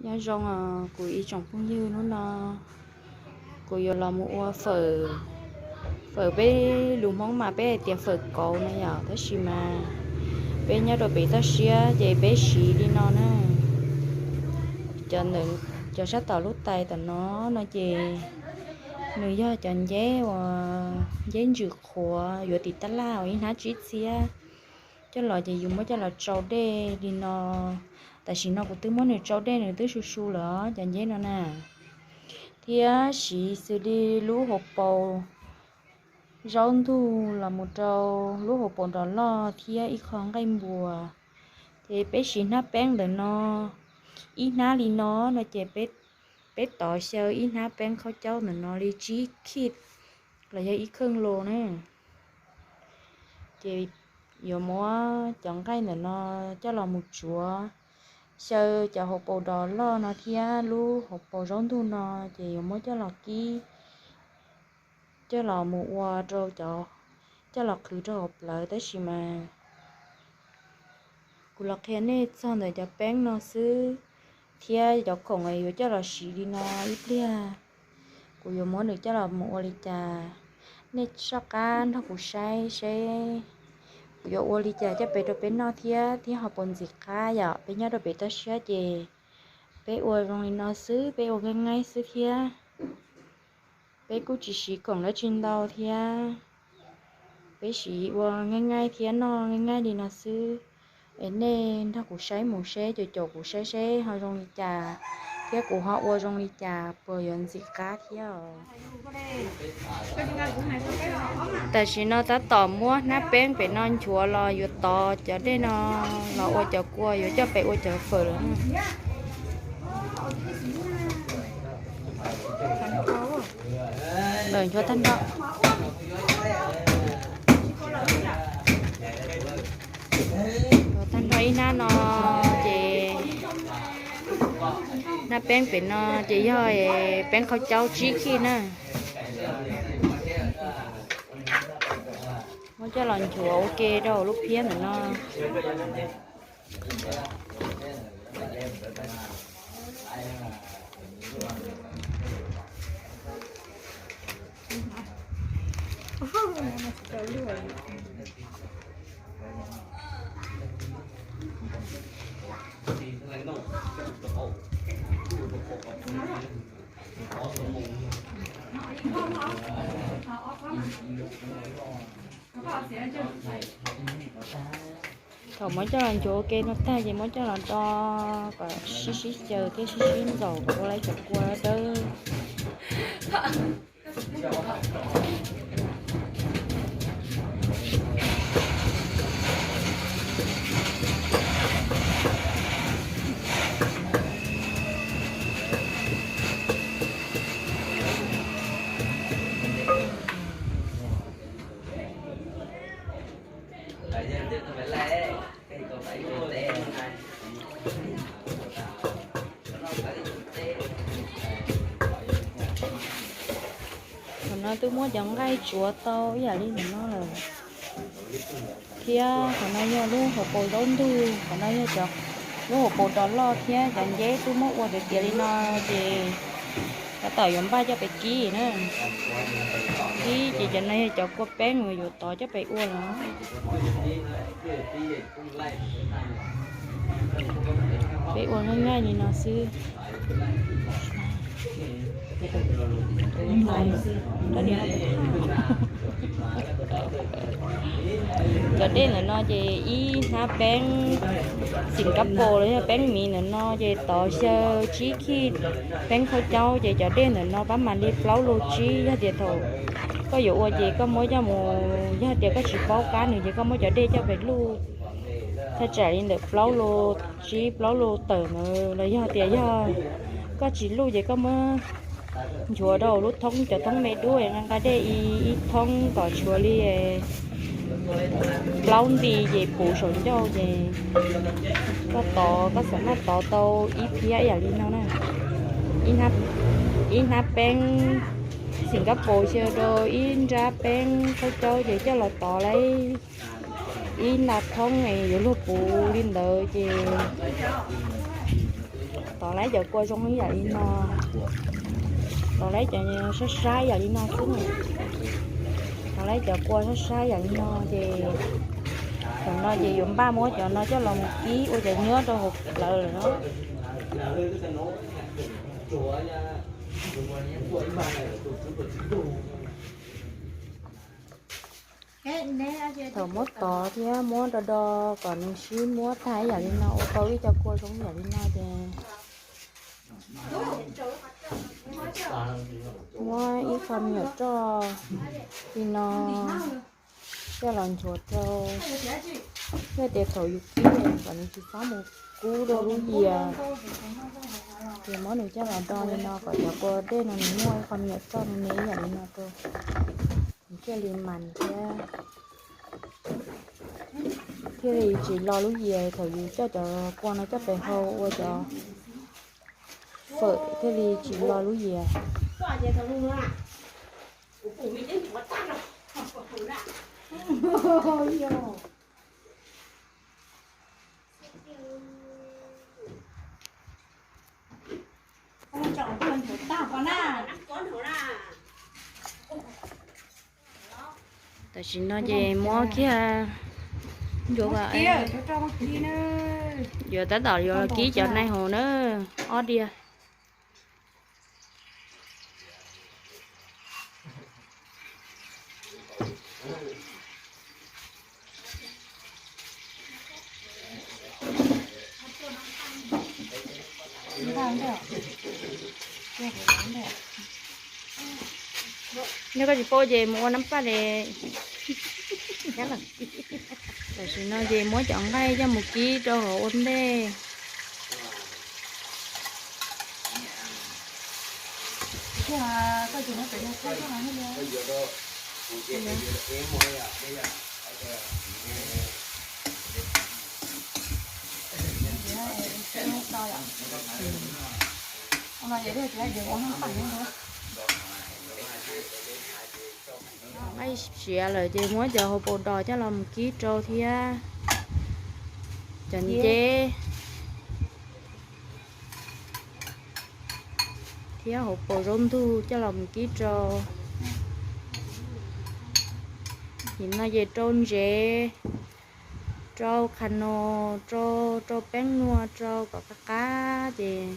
Nyob zoo os kuv ib tsoom phooj ywg, hnub no kuv yuav los mus ua fawm. Fawm peb lus Hmoob mas peb hais tias fawm kauv na yom, tab sis mas peb nyob rau pem toj siab ces peb siv li no na. Cov, cov sab tom lub tais tom no no ces nws yog cov nceb uas nceb ntsws qhuav yuav tim tab laj uas ib hnab tsib txhiab. Coj los ces yus muab coj los tsau dej li no. Tam sim no kuv twb muab nws tsau dej nws twb su su lawm os cov nceb no na. Thiab siv xws li lub hauv paus zaub ntug los mus rau lub hauv paus nrov loj thiab ib qho nqaij npuas. Ces peb siv hnab peeb ntawm no, ib hnab li no no ces peb tov xyaw ib hnab peeb khaub caub ntawm no li tsib khij los yog ib kheej lo na. Ces yuav muab cov nqaij ntawm no coj los mus tsuav, xyaw cov hauv paus nrov loj no thiab lub hauv paus zaub ntug no, ces yuav muab coj los kib, coj los mus ua rau cov, coj los qhwv rau hauv plawv, tab sis mas kuv los qhia nej txog ntawm cov peeb no xwb, thiab cov khoom yuav coj los siv li no ib pliag. Kuv yuav muab nws coj los mus ua li cas, nej soj qab nrog kuv saib seb kuv yuav ua li cas coj pem rau peb noj thiab, thiab ho puas ntxim qab yom. Peb nyob rau pem toj siab ces peb ua zoo li no xwb, peb ua nqaij nqaij xwb thiab. Peb kuj tsis siv khoom dab tsi ntau thiab, peb siv ua nqaij nqaij thiab noj nqaij nqaij li no xwb. Es nej nrog kuv saib mus seb, caum caum kuv saib seb ho zoo li cas, thiab kuv ho ua zoo li cas puas yuav ntxim qab thiab os. Tam sim no tab tom muab hnab peeb pem no nchuav los yuav tov cov dej no los ua cov kua yuav coj pem ua cov fawm lawm. Lawm nchuav tag nrho. Tag nrho ib hnab no ces, hnab peeb pem no ces yog peeb khaub caub tsib khij na. Muab coj los nchuav ua ke rau lub phiab ntawm no. Thaum muab coj los nchuav ua ke no tag ces muab coj los do kom sib sib xyaw thiab sib sib ntxaus kom ua lawv cov kua dawb. Thaum no twb muab cov nqaij tsuav tau ib yam li ntawm no lawm, thiab qhov no yog lub hauv paus zaub ntug, qhov no yog cov, lub hauv paus rov loj thiab cov nceb twb muab ua tiav tiav li no ces tab tom yuav npaj coj pem kib na. Kib ces cov no yog cov kua peeb uas yuav tov coj pem ua los. Peb ua nqaij nqaij li no xwb. Cov dej ntawm no ces ib hnab peeb Singapore los yog peeb miv ntawm no ces tov xyaw tsib khij peeb khaub caub ces cov dej ntawm no pab mam li plaub lus tsib. Yog tias thaum koj yuav ua ces koj muab coj mus, yog tias koj tsis paub qab nws ces koj muab cov dej coj pem luj thaj tsam li ntawm plaub lus tsib plaub lus tawm ntawd los yog tias yog koj tsis luj ces koj muab nchuav rau lub thoob, cov thoob me dub nqa nqa dej ib thoob kom tshuav li plaub nti ces puv saum ncauj ces koj tov, koj xam maj tov tau ib phiab yam li no na. Ib hnab peeb Singapore xyaw rau ib nrab peeb khaub caub ces coj los tov lawm ib nta thoob es yuav luag puv li ntawd ces tov Los laib cov kua zoo ib yam li no, los laib cov sab sab yam li no xwb na. Los laib cov kua sab sab yam li no ces thaum no ces yuav npaj muab cov no coj los mus kib ua cov nyuab rau hauv plawv lawm na. Thaum muab tov thiab muab do do kom nws sib muab tag ib yam li no, ua tau ib co kua zoo yam li no ces muab ib qho me nyuam roj li no coj los nchuav rau, yog tias thaum yus kib kom nws tsis txhob mus kub rau lub yias, ces muab nws coj los do li no kom cov kua dej no nws muaj ib qho me nyuam roj me me ib yam li no rau, nws thiaj li mas thiab thiaj li tsis lo lub yias. Thaum yus coj cov kua no coj pem hau ua cov fawm thiaj li tsis lo lub yias. Tam sim no ces muab kiag, yuav tab tom yuav los kib cov nai hauv na, ob diav. Yog koj tsis paub ces mus ua nab paj li. Tam sim no ces muab cov nqaij coj mus kib rau hauv ua ntej. Nqaij siav lawm ces muab cov hauv paus dos coj los mus kib rau thiab cov nceb thiab hauv paus zaub ntug coj los mus kib rau. Nim no ces rau ntsev, rau qhas no, rau, rau peeb nua, rau kom qab qab ces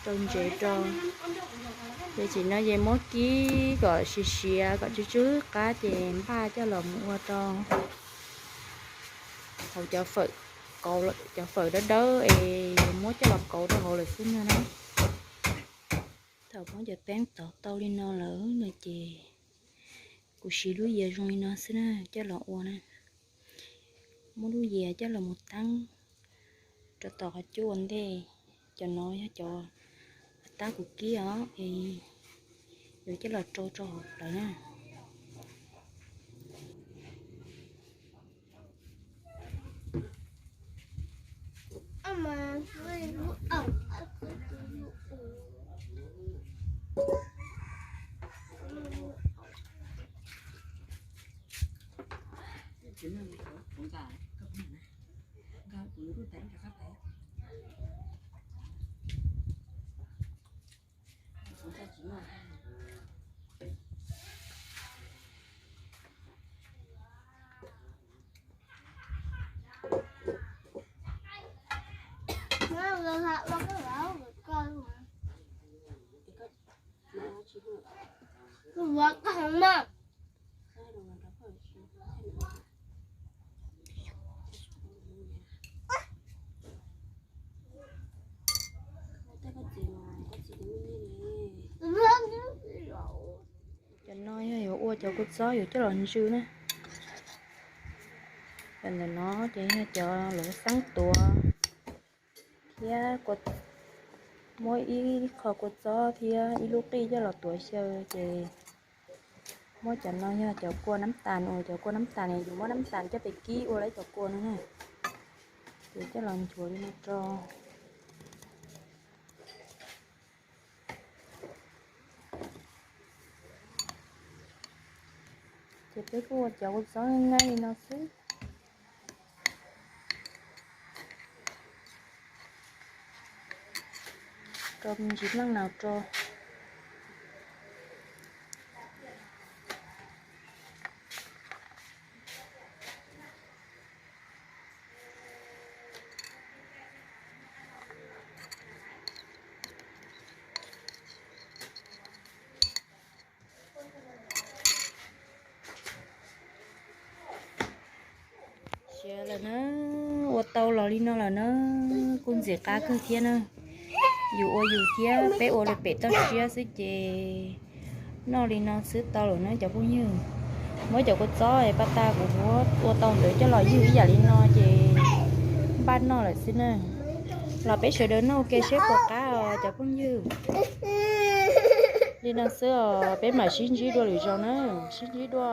rau ntsev rau. Ces tam sim no ces muab kib kom siav siav kom tsw tsw qab ces npaj coj los mus ua rau hauv cov fawm, kauv, cov fawm dawb dawb es muab coj los kauv rau hauv lawm xwb na. Thaum muab cov peeb tov tau li no lawm no ces kuv siv lub yias zoo li no xwb na coj los ua na. Muab lub yias coj los mus teeb rau tom qhov cub ua ntej. Cov no yog cov tab kuv kib os, es yuav coj los rau rau hauv plawv na. Cov kua txob yuav coj los ntsw na. Cov ntawm no ces yog cov lawv xeeb tuav thiab, muab ib qho kua txob thiab ib lub qij coj los tuav xyaw ces muab cov no yog cov kua nab tas uas cov kua nab tas ne, yus muab nab tas coj pes kib ua lawv cov kua no na. Ces coj los nchuav li no rau. Ces peb kuj ua cov kua txob nqaij li no xwb. Rau me ntsis leej no rau. Siav lawm na, ua tau los li no lawm na, kuj ntxim qab kawg thiab na. Yus ua yus thiab peb ua li pem toj siab xwb ces noj li no xwb tau lawm na cov phooj ywg. Muab cov kua txob paj tas kuv ua tau ntawd coj los ywg ib yam li no ces npaj noj lawm xwb na. Los peb sawv daws noj ua ke seb puas qab os cov phooj ywg. Li no xwb os, peb mam sib ntsib dua lwm zaus na, sib ntsib dua.